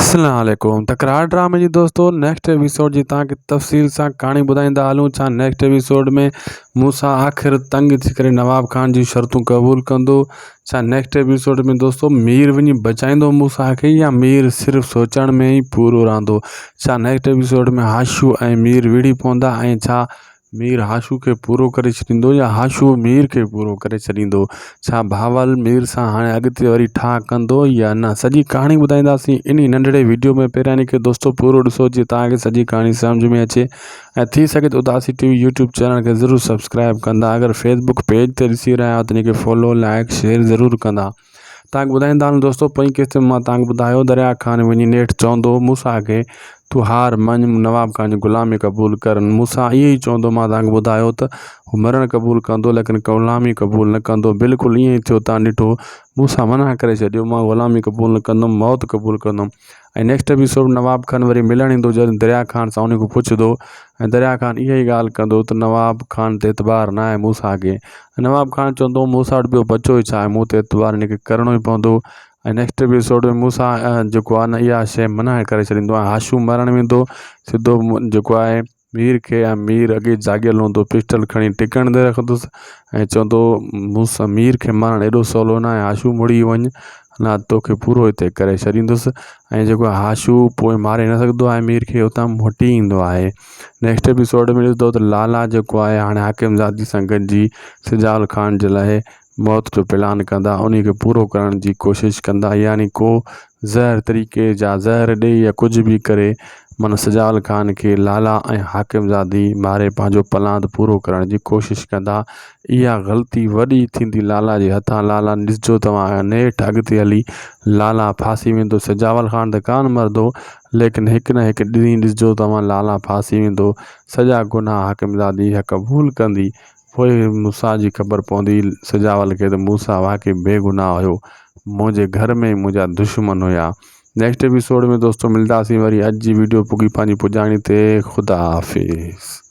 اسلام عليڪم تڪرار ڊرامي جي دوستو نيڪسٽ ايپيسوڊ جي توهان کي تفصيل سان ڪهاڻي ٻڌائيندا هلون ڇا نيڪسٽ ايپيسوڊ ۾ موسيٰ آخر تنگ ٿي ڪري نواب خان جون شرطون قبول ڪندو ڇا نيڪسٽ ايپيسوڊ ۾ دوستو مير وڃي بچائيندو موسيٰ کي يا مير صرف سوچڻ ۾ ئي پورو رهندو ڇا نيڪسٽ ايپيسوڊ ۾ هاشو ۽ مير وڙهي پوندا ۽ ڇا مير هاشو کي پورو ڪري ڇڏيندو يا هاشو مير کي پورو ڪري ڇڏيندو؟ ڇا بهاول مير سان هاڻي اڳتي وري ٺاهه ڪندو يا نه؟ سڄي ڪهاڻي ٻڌائينداسين انهي ننڍڙي ويڊيو ۾ پهريان کي دوستو پورو ڏسو جيئن توهان کي سڄي ڪهاڻي سمجهه ۾ اچي ۽ ٿي سگهي ته اداسي ٽي وي يوٽيوب چينل کي ضرور سبسڪرائب ڪندا اگر فيسبوڪ پيج تي ڏسي رهيا آهيو ته ان کي فالو لائڪ شيئر ضرور ڪندا. توهان کي ٻڌائيندا هلون دوستو پوئين قسط ۾ مان توهان کي ٻڌايو دريا خان وڃي نيٺ چوندو موسيٰ کي تون هار مڃ نواب خان جي غلامي قبول ڪر موسيٰ ائين ئي چوندو مان توهان کي ٻڌايو ته هو مرڻ قبول ڪندو ليڪن غلامي قبول نه ڪندو بلڪل ائين ئي ٿيو توهان ڏٺو موسيٰ منع ڪري ڇڏيو مان غلامي قبول نه ڪندم موت قبول ڪندم ۽ نيڪسٽ ايپيسوڊ نواب خان وري ملڻ ايندو جڏهن دريا خان سان ان کان پڇندو ۽ دريا خان اها ئي ڳالهه ڪندو ته نواب خان تي اعتبار نه آهي موسيٰ کي ۽ نواب خان چوندو موسيٰ وٽ ٻيو بچو ئي ڇا آهي مون تي اعتبار هن کي ڪرڻو ئي پوندو ۽ نيڪسٽ ايپيسوڊ ۾ موسيٰ جيڪو آهي نه اها شيء منع ڪري ڇڏيندو آهي هاشو مرڻ ويندو سڌو جيڪو آهي مير کي ۽ مير اڳي جاڳيل هوندو پسٽل کڻي ٽڪڻ تي رکندس ۽ چوندو مون سان مير کي مارڻ ايڏو سولو ناهي هاشو مڙي وڃ نه توکي پورو هتي ڪري ڇڏيندس ۽ جيڪو هاشو پوء ماري نه سگهندو آهي مير کي اتان موٽي ايندو آهي نيڪسٽ ايپيسوڊ ۾ ڏسندو ته لالا جيڪو آهي هاڻي حاڪم زادي سان گڏجي سجاول خان جي لاء موت جو پلان ڪندا انهي کي پورو ڪرڻ جي ڪوشش ڪندا يعني ڪو زهر طريقي جا زهر ڏئي يا ڪجهه به ڪري من سجال خان کي لالا ۽ حاڪم زادي ماري پنهنجو پلاند پورو ڪرڻ جي ڪوشش ڪندا اها غلطي وڏي ٿيندي لالا جي هٿان لالا ڏسجو توهان نيٺ اڳتي هلي لالا ڦاسي ويندو سجاول خان ته ڪانه مرندو ليڪن هڪ نه هڪ ڏينهن ڏسجو توهان لالا ڦاسي ويندو سڄا گناهه حاڪم زادي اها قبول ڪندي پوء موسيٰ جي خبر پوندي سجاول کي ته موسيٰ واقعي بي گناهه هيو منهنجي گهر ۾ ئي منهنجا دشمن هيا نيڪسٽ ايپيسوڊ ۾ دوستو ملداسين وري اڄ جي ويڊيو پڳي پنهنجي پڄاڻي تي خدا حافظ.